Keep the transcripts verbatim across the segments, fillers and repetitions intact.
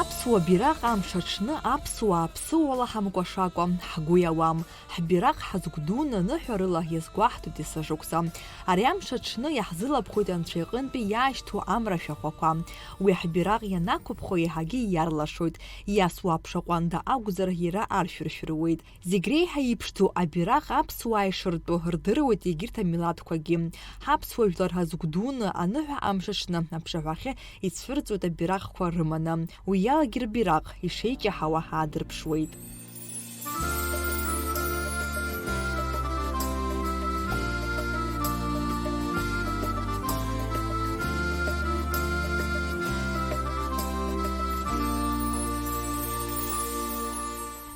Аԥсуа бираҟ амш аҽны аԥсуаа ԥсыуала ҳамкәашакәа ҳгәы иауам. Ҳбираҟ ҳазгәдуны аныҳәарыла иазгәаҳҭоит есышықәса. Ари амш аҽны иаҳзылаԥхоит Анцәа иҟынтәи иаашьҭу амра ашәахәақәа. Уи ҳбираҟ ианақәыԥхо еиҳагьы иарлашоит. Иасуа аԥша ҟәанда акәзар, иара аршәыршәыруеит. Зегь реиҳа иԥшӡоу абираҟ аԥсуаа ишыртәу рдыруеит егьырҭ амилаҭқәагьы. Ҳаԥсуа жәлар ҳазгәдуны аныҳәа амш аҽны аԥшаҳәахьы ицәырҵуеит абираҟқәа рыманы. Уи иалагьы рбираҟ ишеиҷаҳауа аадырԥшуеит.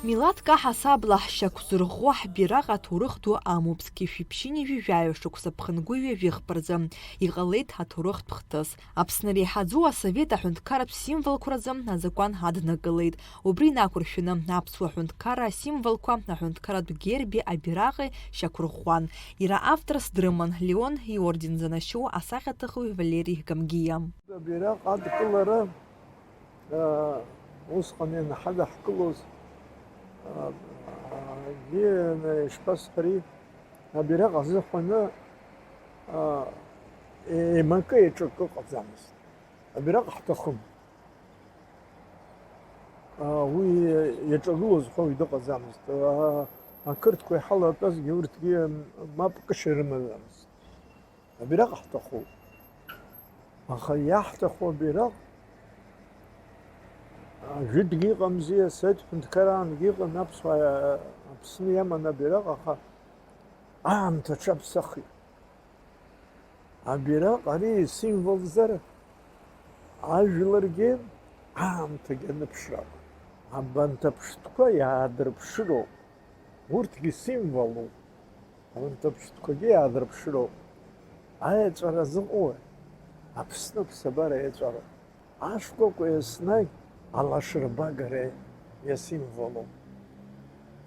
Милаҭк аҳасабала ҳшьақәзырӷәӷәо ҳбираҟ аҭоурых ду амоуп, зқьи жәшәи ԥшьынҩажәи жәаҩа шықәса ԥхынгәи ҩажәи хԥа рзы иҟалеит аҭоурыхтә хҭыс. Аԥсны иреиҳаӡоу асовет аҳәынҭқарратә символқәа рзы азакәан аднакылеит. Убри инақәыршәаны аԥсуа ҳәынҭқарра асимволқәа аҳәынҭқарратә герби абираҟи шьақәырӷәӷәан. Иара авторс дрыман, Леон иорден занашьоу асахьаҭыхҩы Валери Гамгиа. Абираҟ адкылара, аа, усҟан ианаҳадаҳкылоз, аа, егьи, ишԥасҳәари, абираҟ азыҳәаны, аа, еимакы-еиҿакы ыҟаӡамызт. Абираҟ ҳҭахым. Аа, уи иаҿагылоз ҳәа уаҩ дыҟаӡамызт. Аа, ақырҭқәа иҳалатәазгьы урҭгьы мап кышьа рымаӡамызт. Абираҟ ҳҭахуп. Аха иаҳҭаху абираҟ, а, жәытәгьы ыҟамзи, асовет ҳәынҭқарраангьы ыҟан, аԥсуаа Аԥсны иаман абираҟ, аха аамҭа аҽаԥсахит. Абираҟ ари исимволзар, ажәларгьы аамҭагьы аныԥшра акәын. Абанҭ аԥштәқәа иаадырԥшыроуп. Урҭгьы символуп. Урҭ аԥштәқәагьы иаадырԥшыроуп. Аеҵәара зыҟоу Аԥсны аԥсабара еҵәароуп. Ашкәакәа еснагь алашарбагара иасимволуп.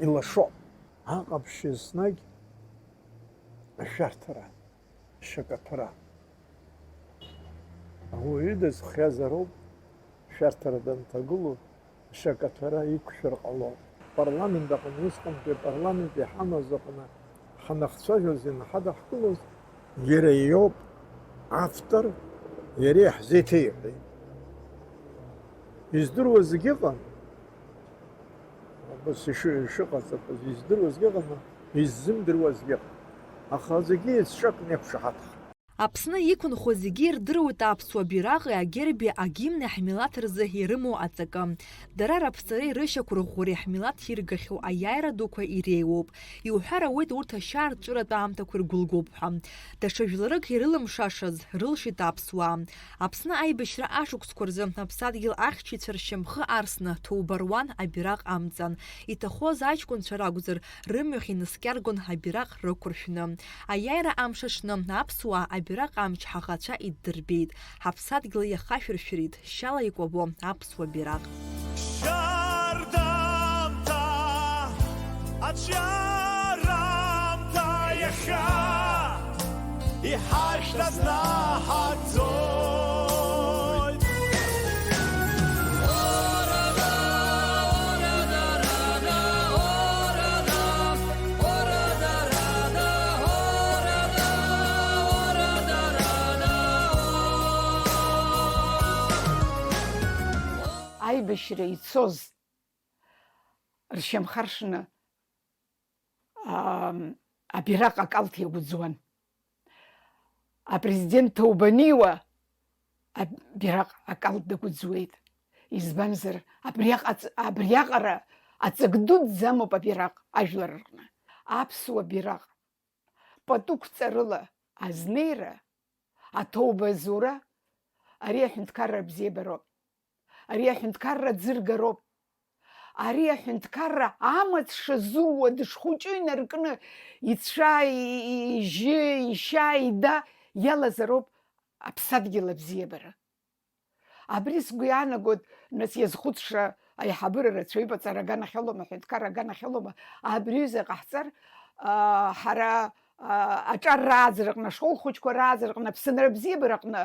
Илашоуп. Аҟаԥшь еснагь ашәарҭара, ашьакаҭәара. Ауаҩы дазхиазароуп. Шәарҭара данҭагылоу, ашьакаҭәара иқәшәар ҟалон. Апарламент аҟны, усҟантәи апарламент иҳамаз аҟны ҳанахцәажәоз, ианҳадаҳкылоз, иара иоуп автор, иара иаҳзеиҭеиҳәеит. Издыруа зегьы ыҟан. Абас иши-, ишыҟаҵатәыз издыруазгьы ыҟан, иззымдыруазгьы ыҟан. Аха зегьы еицҿакны иақәшаҳаҭхеит. Аԥсны иқәынхо зегьы ирдыруеит аԥсуа бираҟи агерби агимни ҳмилаҭ рзы ирымоу аҵакы. Дара раԥҵареи рышьақәырӷәӷәареи ҳмилаҭ иргахьоу аиааира дуқәа иреиуоуп. Иуҳәар ауеит урҭ ашьаарҵәыратә аамҭақәа иргәылгоуп ҳәа. Даҽа жәларык ирылымшашаз рылшеит аԥсуаа. Аԥсны аибашьра ашықәсқәа рзы аԥсадгьыл ахьчаҩцәа ршьамхы арсны ҭоуба руан абираҟ амҵан. Иҭахоз аҷкәынцәа ракәзар, рымҩахь инаскьаргон абираҟ рықәыршәны. Аиааира амш аҽны аԥсуаа абираҟ амч ҳаӷацәа иддырбеит. Ҳаԥсадгьыл иахашәыршәырит шьала икәабо аԥсуа бираҟ. Шьардаамҭа, аҿиараамҭа иахьа. Иҳашьҭаз наҳагӡоит. Аибашьра ицоз ршьамхы аршны, аа, абираҟ акалҭ иагәыӡуан. Апрезидент ҭоуба аниуа, абираҟ акалҭ дагәыӡуеит. Избанзар, абриаҟ-, абриаҟара аҵак дуӡӡа амоуп абираҟ ажәлар рҟны. Аԥсуа бираҟ пату қәҵарыла азнеира, аҭоуба азура, ари аҳәынҭқарра абзиабароуп. Ари аҳәынҭқарра ӡыргароуп. Ари аҳәынҭқарра амаҵ шазууа дышхәыҷу инаркны ицәа, и-, и-, ижьы, ишьа, ида иалазароуп аԥсадгьыл абзиабара. Абри сгәы иаанагоит, нас, иазхәыцша аиҳабыра рацәаҩуп, аҵара аганахьалоума, аҳәынҭқарра аганахьалоума, абри аҩыза ҟаҳҵар, аа, ҳара, аа, аҿар рааӡараҟны, ашкол хәыҷқәа рааӡараҟны, аԥсынра абзиабараҟны,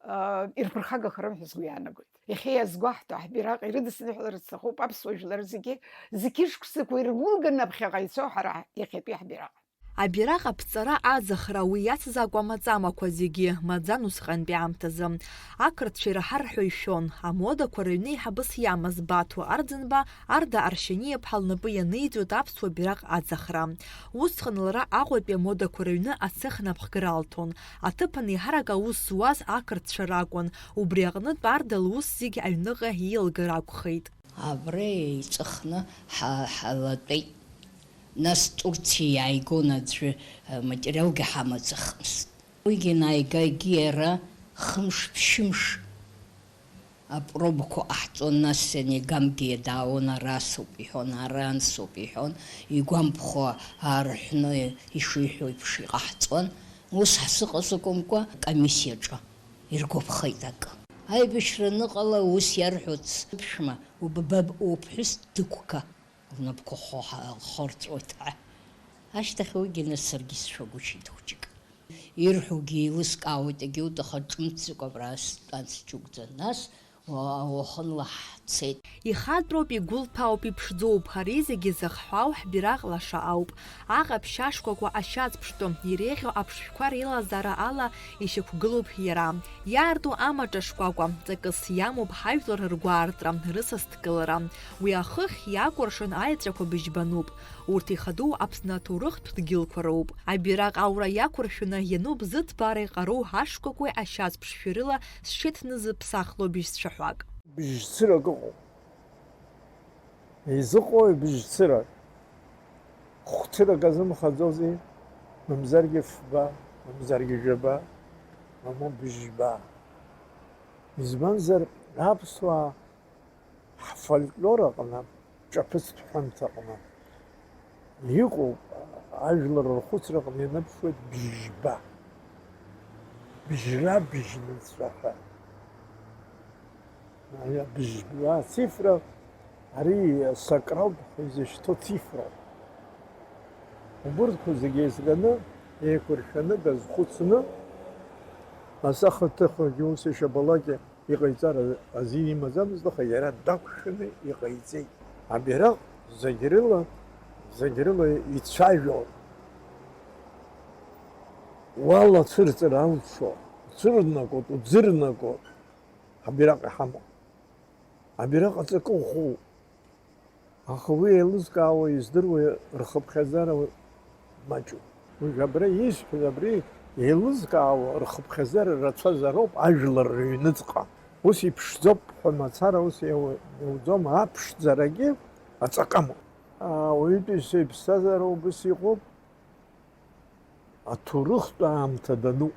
аа, ирԥырхагахарым ҳәа сгәы иаанагоит. Иахьа иазгәаҳҭо, ҳбираҟ ирыдысныҳәаларц сҭахуп аԥсуа жәлар зегьы, зқьышықәсақәа иргәылганы аԥхьаҟа ицо ҳара иахьатәи ҳбираҟ. Абираҟ аԥҵара, аӡахра, уи иацыз акәым аҵамақәа зегьы маӡан усҟантәи аамҭазы. Ақырҭцәа ираҳар ҳәа ишәон, амодақәа рыҩны еиҳабыс иамаз Баҭо Арӡынба Арда Аршьаниаԥҳа лнапы ианиҵоит аԥсуа бираҟ аӡахра. Усҟан лара Аҟәатәи амодақәа рыҩны ацех напхгара алҭон. Аҭыԥан еиҳарак аус зуаз ақырҭцәа ракәын, убри аҟнытә Арда лус зегь аҩныҟа иеилгар акәхеит. Абра еиҵыхны ҳа-, ҳалатәеит. Нас Турциа иааигон аӡәы, материалгьы ҳамаӡахмызт. Уигьы наигаигьы иара хымш-ԥшьымш апробақәа ҟаҳҵон, нас Сенегамгьы даауан, ара соуп иҳәон, ара ансоуп иҳәон, игәамԥхо аарҳәны ишиҳәо еиԥш иҟаҳҵон. Ус ҳзыҟаз акәымкәа, комиссиаҿы иргәаԥхеит акы. Аибашьра аныҟала ус иарҳәоит, сыԥшәма, убабаб уԥҳәыс дықәга, лнапқәа хо-, ҳа-, хорҵәоит ҳәа. Ашьҭахь уигьы нас саргьы сшәагәышьеит хәыҷык. Ирҳәогьы еилыскаауеит, егьаут, аха ҿымҭӡакәа абра стәан сџьықәӡа. Нас уа-, уахынла ҳцеит. Ихатәроуп, игәылҭәаауп, иԥшӡоуп, ари зегьы зыхҳәаау ҳбираҟ лаша ауп. Аҟаԥшь ашкәакәа ашьац ԥштәы, иреиӷьу аԥшшәқәа реилазаара ала ишьақәгылоуп иара. Иаарту амаҿа шкәакәа, ҵакыс иамоуп ҳажәлар ргәаартра, рысасдкылара. Уи ахыхь иакәыршан аеҵәақәа быжьбануп. Урҭ ихадоу Аԥсны аҭоурыхтә дгьылқәа роуп. Абираҟ аура иақәыршәаны иануп зыҭбаара иҟароу ашкәакәеи ашьац ԥшшәи рыла зшьыҭны зыԥсахло быжьцәаҳәак. Быжьцырак ыҟоуп. Изыҟои быжьцырак? Хәцырак азымхаӡози? Мамзаргьы фба, мамзаргьы жәаба, мамоу быжьба. Избанзар, аԥсуаа ҳфольклор аҟны, ҿаԥыцтә ҳәамҭаҟны иҟоуп, ажәлар рхәыцраҟны ианыԥшуеит бжьба, бжьра, бжьныҵәа ҳәа. Ари абжьба ацифра, ари сакралтә ҳәа изышьҭоу цифроуп. Убырҭқәа зегьы еизганы, еиқәыршәаны дазхәыцны, асахьа ҭыхрагьы ус ишабалак иҟаиҵар азин имаӡамызт, аха иара дақәшәаны иҟаиҵеит. Абираҟ зегь рыла, зегь рыла ицәажәон. Уалацәырҵыр алшо, уцәырнагот, уӡырнагот, абираҟ иҳамоуп. Абираҟ аҵакы ӷәӷәоуп. Аха уи еилызкаауа, издыруа рхыԥхьаӡара маҷуп. Уажә абра исҳәаз абри еилызкаауа рхыԥхьаӡара рацәазароуп ажәлар рыҩныҵҟа. Ус иԥшӡоуп ҳәа мацара ус иау-, иауӡом, аԥшӡарагьы аҵакы амоуп. Ауаҩытәыҩса иԥсҭазаара убас иҟоуп. Аҭоурыхтә аамҭа дануп.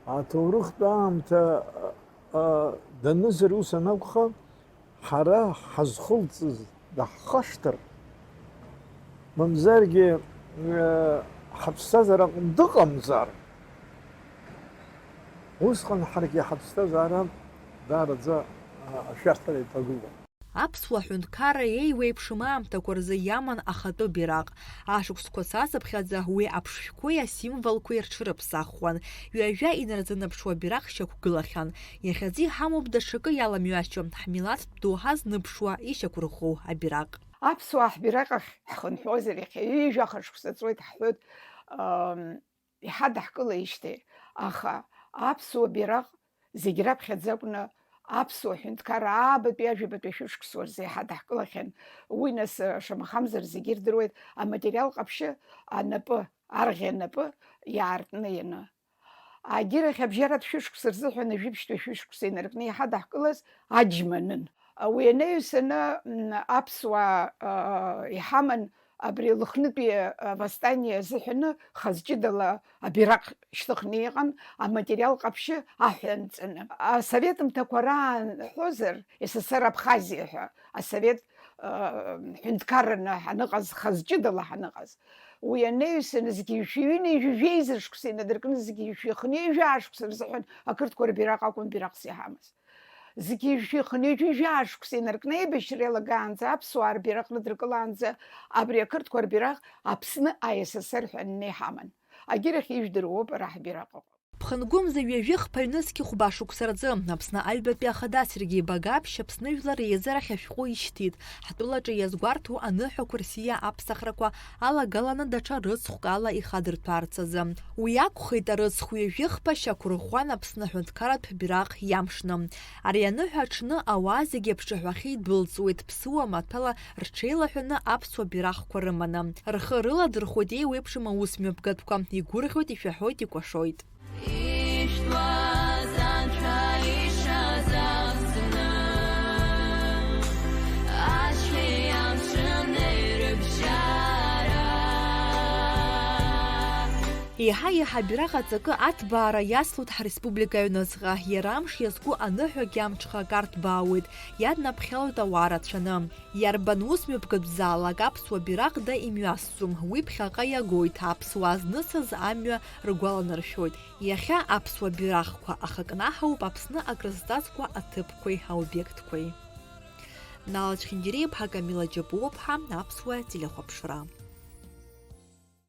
Аҭоурыхтә аамҭа, а, данызар, ус анакәха, ҳара ҳазхылҵыз даҳхашҭыр, мамзаргьы, э, ҳаԥсҭазаара аҟны дыҟамзар, усҟан ҳаргьы ҳаԥсҭазаара даараӡа, а, ашәарҭара иҭагылоуп. Аԥсуа ҳәынҭқарра еиуеиԥшым аамҭақәа рзы иаман ахатәы бираҟ. Ашықәсқәа цацыԥхьаӡа уи аԥшшәқәеи асимволқәеи рҽырыԥсахуан. Ҩажәа инарзынаԥшуа бираҟ шьақәгылахьан. Иахьазы иҳамоуп даҽакы иаламҩашьо, ҳмилаҭтә доуҳа зныԥшуа ишьақәырӷәӷәоу абираҟ. Аԥсуаа ҳбираҟ ахь ҳхынҳәуазар, иахьа ҩажәаха шықәса ҵуеит ҳҳәоит, ам, иҳадаҳкылеижьҭеи, аха аԥсуа бираҟ зегь раԥхьаӡа акәны аԥсуа ҳәынҭқарра аабатәи ажәабатәи ашәышықәсқәа рзы иҳадаҳкылахьан. Уи нас, шамахамзар, зегьы ирдыруеит, аматериал ҟаԥшьы анапы, арӷьа напы иаартны ианы. Агьырахь абжьаратә шәышықәса рзыҳәан ажәибжьтәи ашәышықәса инаркны иҳадаҳкылаз аџьма анын. Уи анаҩсаны, м, аԥсуаа, а, иҳаман абри Лыхнытәи, а, восстание азыҳәаны хаз ҷыдала абираҟ шьҭыхны иҟан, аматериал ҟаԥшьы аҳәа анҵаны. Асовет мҭақәа раан ҳҳәозар, С С Р Абхазиа ҳәа асовет, а, ҳәынҭқарраны ҳаныҟаз, хаз ҷыдала ҳаныҟаз. Уи анаҩсаны зқьи жәшәи ҩынҩажәи жәеиза шықәса инадыркны, зқьи жәшәи хынҩажәи жәаа шықәса рзыҳәан ақырҭқәа рбираҟ акәын бираҟс иҳамаз. Зқьи жәшәи хынҩажәи жәаа шықәса инаркны, аибашьра иалагаанӡа, аԥсуаа рбираҟ рыдыркылаанӡа, абри ақырҭқәа рбираҟ Аԥсны А С С Р ҳәа анны иҳаман. Агьырахь ижәдыруоуп, ара ҳбираҟ ыҟоуп. Ԥхынгәымза ҩажәи хԥа ҩнызқь хәба шықәса рзы Аԥсны аҩбатәи ахада Сергеи Багаԥшь Аԥсны жәлар реизарахь ашәҟәы ишьҭит. Ҳтәылаҿы иазгәарҭо аныҳәақәа рсиа аԥсахрақәа алагаланы даҽа рыцхәк ала ихадырҭәаарц азы. Уи акәхеит, арыцхә ҩажәи хԥа шьақәырӷәӷәан Аԥсны аҳәынҭқарратә бираҟ иамшны. Ари аныҳәа аҽны ауаа зегьы аԥшаҳәахьы идәылҵуеит, ԥсыуа маҭәала рҽеилаҳәаны аԥсуа бираҟқәа рыманы. Рхы рыладырхәоит еиуеиԥшым аусмҩаԥгатәқәа, игәырӷьоит, ишәаҳәоит, икәашоит. Ишәҭуаз анцәа ишазаӷзны, ацәеи амшынеи рыбжьара. Еиҳа-еиҳа абираҟ аҵакы аҭбаара иацлоит ҳреспублика аҩныҵҟа, иара амш иазку аныҳәагьы амҽхак арҭбаауеит, иаднаԥхьалоит ауаа рацәаны. Иарбан усмҩаԥгатә заалак аԥсуа бираҟ да имҩасӡом, уи ԥхьаҟа иагоит, аԥсуаа знысыз амҩа ргәаланаршәоит. Иахьа аԥсуа бираҟқәа ахакнаҳауп Аԥсны акрызҵазкуа аҭыԥқәеи аобиектқәеи. Нала Цәхьангириаԥҳа, Камила Џьапуаԥҳа, Аԥсуа телехәаԥшра.